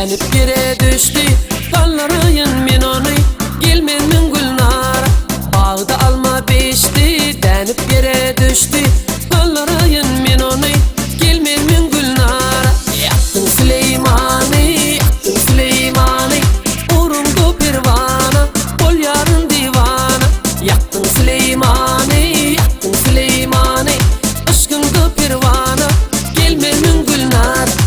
Dänip ýere düşdi, Galdyraýyn men ony, Gelmezmiň Gülnara? Bagda alma bişdi, Dänip ýere düşdi, Galdyraýyn men ony, Gelmezmiň Gülnara? Ýakdyň Süleýmany, Ýakdyň Süleýmany, Uruňda perwana, Bolýaryn diwana. Ýakdyň Süleýmany, Ýakdyň Süleýmany, Yşkyňda perwana, Gelmezmiň Gülnara?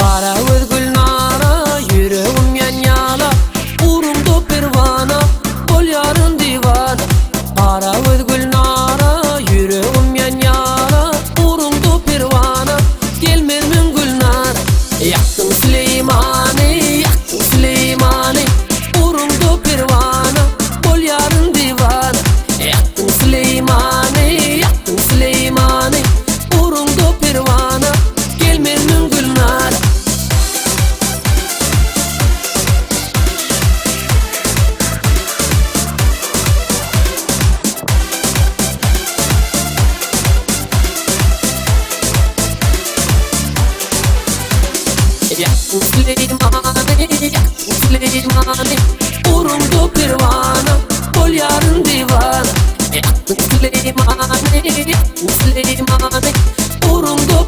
Gara göz Gülnara, ýüregim ýanýala, Ugrunda perwana, bolýaryn diwana. Gara göz Gülnara, ýüregim ýanýala, Ugrunda perwana, gelmezmiň Gülnara? Ýakdyň Süleýmany, ýakdyň Süleýmany, Ugrunda perwana, bolýaryn diwana. Ýakdyň Süleýmany, ýakdyň Süleýmany, Ugrunda perwana, gelmezmiň Gülnara? Ýakdyň Süleýmany, ýakdyň Süleýmany, Ugrunda perwana, bolýaryn diwana. Ýakdyň Süleýmany, ýakdyň Süleýmany, Ugrunda.